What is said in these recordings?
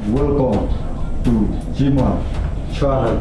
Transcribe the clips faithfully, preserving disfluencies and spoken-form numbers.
Welcome to Jima Channel.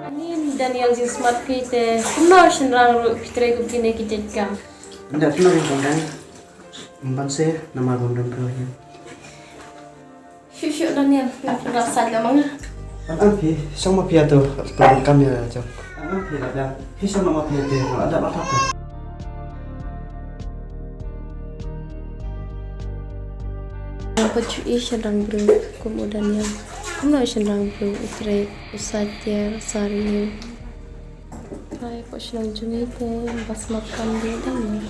Ani Daniel jingsmat phi te kumno shynrang ruh phi trei kum kine ki jait kam. Nda kumno ri kong dang. Ban se namar bym don phi. Shu shu Daniel, nga phi rap sait na manga. An an phi, shong ma phi atu, tu kam ya jong. An an phi la ya, phi shong ma phi atu, la da ba ta. Apa chu i shynrang bru, kum u Daniel. Kumno shynrang bru, u trei, u sait tiar, u sari. Ai, pok shnong jong ngi te ba smat kam dei dang.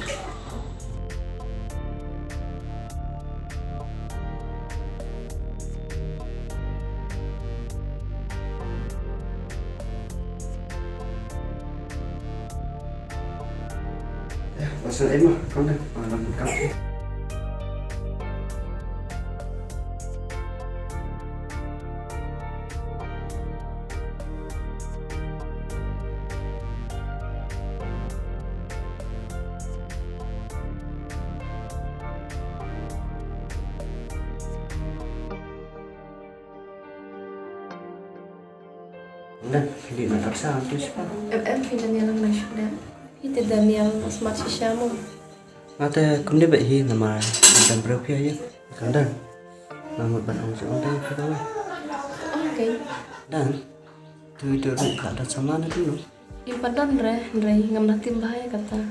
Eh, pasal Emma, kau dah, ah, lam kau. Nda, phi dei na taksa tu spa. Em em phi Daniel na shuda. Phi te Daniel smat shisha mo. Nga te kumne ba hi namar dan bro phi aye. Kandang. Namut ban ong jong dang phi kawai. Okay. Dan. Tu itu ri ka da sama na tu no. Im padon re, re ngam da tim bahaya kata.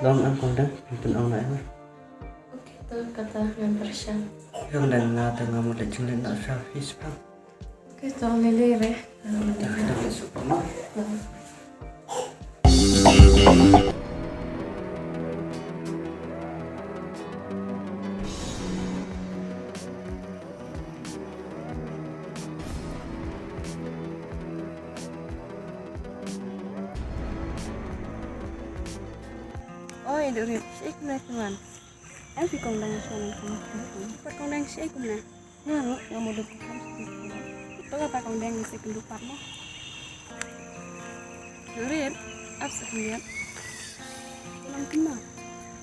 Long am kong dang, im pun ong na em. Okay, tu kata ngam perchan. Yang dang nga te ngam da jinglen na sa hi spa. Okay, to lele re. Dah, dah, dah, super, Mak. Oi, Duri, sik na teman. Em phi kong dang shuwa nang kumne. Pat kong dang shuwa kumne. Nga ruh nga mut dei phi kam shuwa kumne. To kata kong dang shuwa kumne pat mo. Rit, ap sa khyndiat. Nang kumne.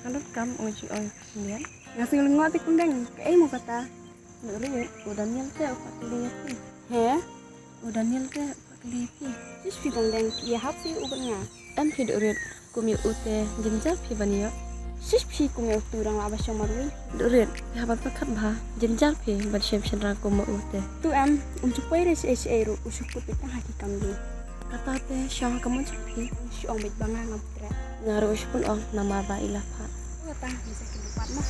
Nga dang kam ong shuwa ong khyndiat. Nga sing lyngngoh te kong dang. Kaei mo kata. Rit, u Daniel te u pat kylli ïa phi. He? U Daniel te Kylli phi. Shuh phi kong dang ïa hap phi u bad nga. Em phi Durit, kum ïa u te jynjar phi ban ïoh. Shuh phi kum ïa utu u dang lah ba shong marwei. Durit, phi hap ban pyrkhat bha, jynjar phi ban shem shynrang kum ma u te. Tu em, um ju poi re shaei shaei ruh u shu kut beit tang ha ki kam jong u. Kata te shong ha ka mon jong phi. Shu ong beit ba nga ngam treh. Nga ruh shu pynong namar ba i la phah. Kata ngi sa kynduh pat mo.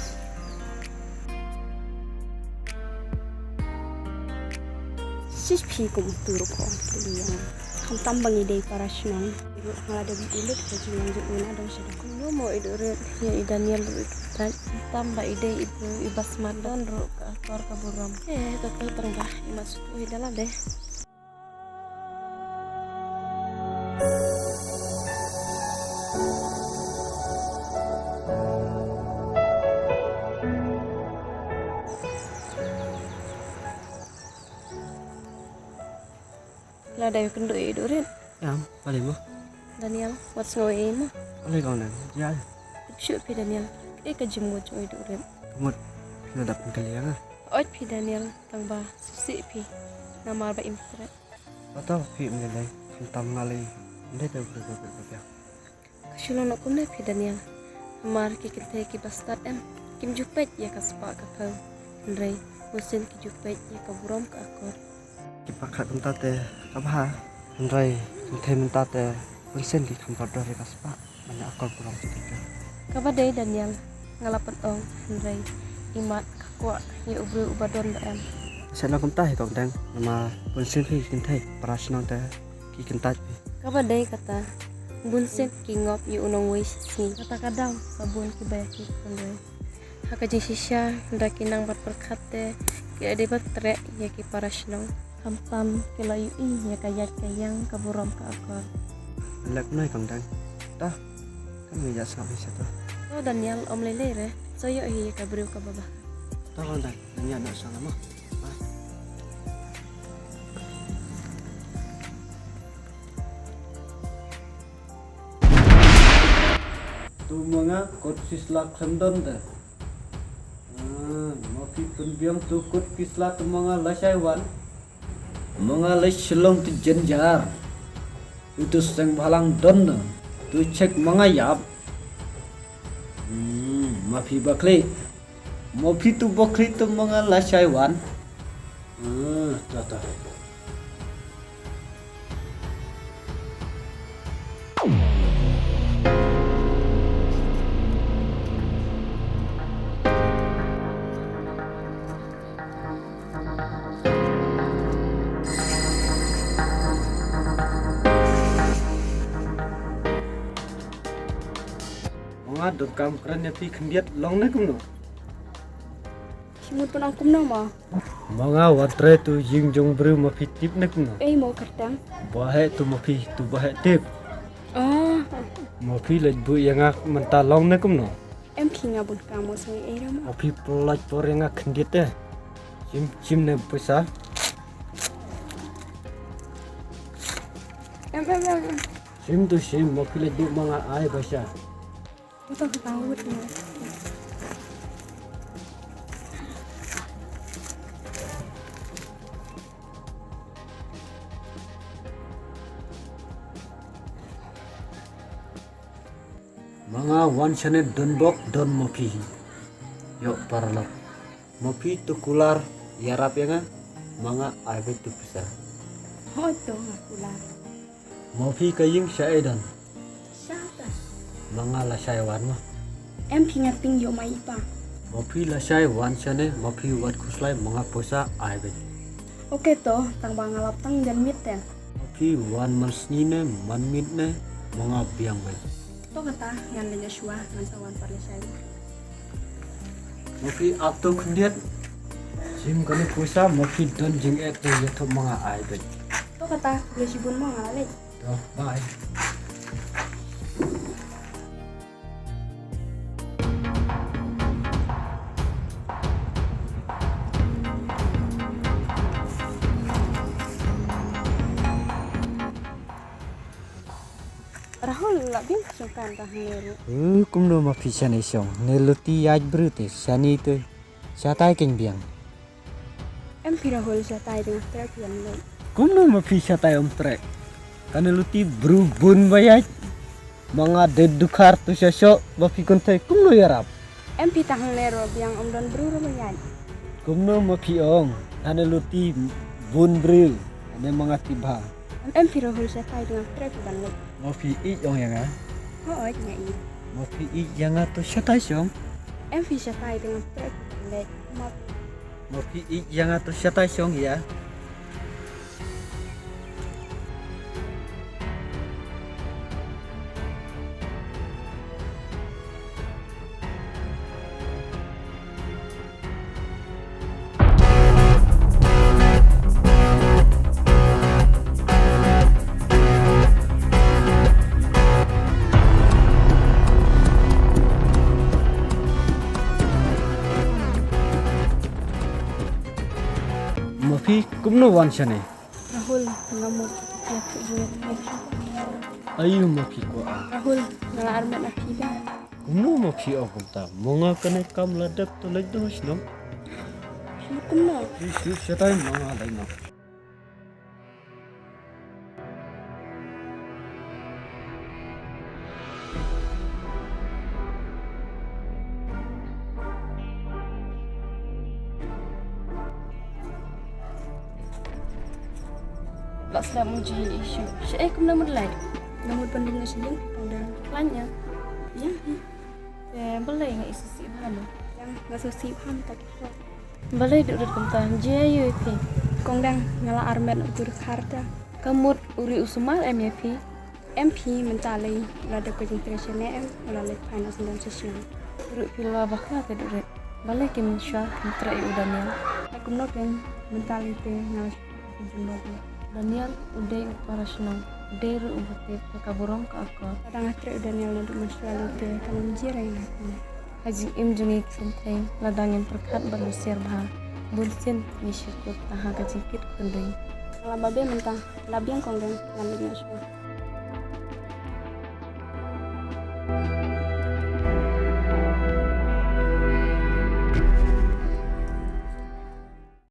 Shuh phi kum utu ruh phi ong kylli ïa nga. Khamtam ba ngi dei para shnong. Ruh nga la dei u lut ka jinglong jong u na dang sha dang. Kumno mo i Durit ïa i Daniel ruh i Durit. Khamtam ba i dei i briew i ba smat don ruh ka akor ka burom. Eh, to to tang ba i mat shuh i da la dei. La dei kynduh i Durit. Ïa, balei mo? Daniel, wat sngew ei mo? Balei kong Daniel? Ïa. Tip shuh phi Daniel. Kaei ka jingmut jong i Durit? Ka mut phi la dap pynkylli ïa nga. Oi phi Daniel, tang ba sngewsih phi. Namar ba im treh. Bata phi ym lei lei, khamtam nga lei, ym dei te u briew ba biang. Ka shu long noh kumne phi Daniel. Namar ki kynthei ki ba stad em, kim ju peit ïa ka spah ka phew. Hynrei bunsien ki ju peit ïa ka burom ka akor. Ki ba khat kumta te ka bha, hynrei kynthei mynta te bunsien ki kham kordor ïa ka spah. Mane akor burom jong ki. Kaba dei Daniel, nga la pynong, hynrei imat ka kwah ïa u briew uba don ba em. Sa long kumta hi kong Deng, namar bunsien phi ki kynthei para shnong te ki kyntait phi. Kaba dei kata, bunsien ki ngop ïa u nongwei shi sngi. Kata ka daw ka bun kiba ïa ki, hynrei ha Ka jingshisha da ki nang bad pyrkhat te ki la dei ban treh ïa ki para shnong. Khamtam ki la ïohi ïa ka ïaid ka ïeng, ka burom ka akor. Lek noi Kong Dang. Ta, kan ngi ïa sngap hi sha to. To Daniel, ym lei lei re. Sa ïohi ïa ka briew kaba bha. To Kong Dang, ngi ïa noh sha lama. To ma nga kot phi sla khlem don te. Ah, ma phi pynbiang to kot phi sla, to ma nga lashai wan. Ma nga leit Shillong te jynjar. Uto seng bhalang don na. To check ma nga ïap. Hmm, ma phi bakli. Ma phi to bakli, to ma nga lashai wan. Hmm, ta ta. Ma nga donkam kren ïa phi khyndiat, long ne kumno? Shi mut pynong kumno mo? Ma nga wan trei to ïing jong briew, ma phi tip ne kumno? Ei mo kyrteng. Ba heh to ma phi, to ba heh tip. Oh. Ma phi leit buh ïa nga mynta, long ne kumno? Em phi nga bun ka mo soi ei ra mo. Ma phi pynlait por ïa nga khyndiat te. Shim, shim ne pisa. Em, em, em, em. Shim to shim, ma phi leit buh ma nga ai ba sha. Uto ka tang wut mo. Ma nga wan shane don bok don ma phi. Ïoh paralok. Ma phi to kular ïarap ïa nga, ma nga ai beit to pisa. Hooid to nga kular. Ma phi ka ïing shaei don? Shata. Ma nga lashai wan ma. Em phi nga tieng ïoh ma i pa. Ma phi lashai wan shane, ma phi wat khuslai, ma nga poisa ai beit. Ok to, tang ba nga lap tang jan miet te. Ma phi wan man sngi ne man miet ne, ma nga biang beit. To kata, ngan leit shuwa, ngan sa wan pat lashai. Ma phi ap to khyndiat. Shim kane poisa, ma phi don jingeh te ïathuh ma nga ai beit. To kata, ïa shibun mo nga la leit. To, bye. Rahul, la biang shong kan ta hangne ruh. Uh, kumno ma phi shane shong? Ne luti ïaid briew te shane te. Shatai ken biang. Em phi Rahul, shatai te nga treh phi wan leit. Kumno ma phi shatai ym treh? Kane luti briew bun ba ïaid. Ma nga dei dkhar to sha shoh ba phi kynthei kumno ïarap? Em phi tang hangne ruh biang, ym don briew ruh ba ïaid. Kumno ma phi ong, kane luti bun briew, kane ma nga tip bha. Em phi Rahul, shatai te nga treh phi wan leit. Ma phi ïeit ong ïa nga? Hooid nga ïeit. Ma phi ïeit ïa nga to shatai shong? Em phi shatai te nga treh phi wan leit. Ma Ma phi ïeit ïa nga to shatai shong ïa. Ma phi kumno wan shane? Rahul, nga mut ïathuh jingeh ïa phi. Aïu ma phi kwah? Rahul, nga la armet na phi ba. Kumno ma phi ong kumta? Ma nga kane kam la dep to leit noh shnong. Shu kumno? Shu shu shatai ma nga leit noh. Lah slem u ji issue. Shaei kumno mut lai? Nga mut ban leit na shilliang phi Kong Dang. Khlaiñ ïa. Ïa. Te balei nga isih sih bha no? Dang nga sngewsih bha mynta ki por. Balei duk duk kumta, jia ïa phi. Kong Dang, nga la armet u dkhar ta. Ka mut u rieh u sumar em ïa phi? Em phi mynta lei, u la dep ka jingtrei shane em, u la leit phai noh syndon sha shnong. Ruh phi la bakla te duh rit. Balei ki mynshuwa kim treh ïa u Daniel? Kumno kein mynta lei te nga la shu jumpa ïa u Daniel. U dei u para shnong, u dei ruh uba tip ïa ka burom ka akor. Lada nga treh ïa u Daniel naduh mynshuwa lei te kan ym jia ïa nga. Ha jingim jong ngi ki kynthei lada ngim pyrkhat bad husiar bha, bunsien ngi shu kut tang ha ka jingkit khyndiat. Nga la babe mynta, la biang kong dang ngan leit noh shuwa.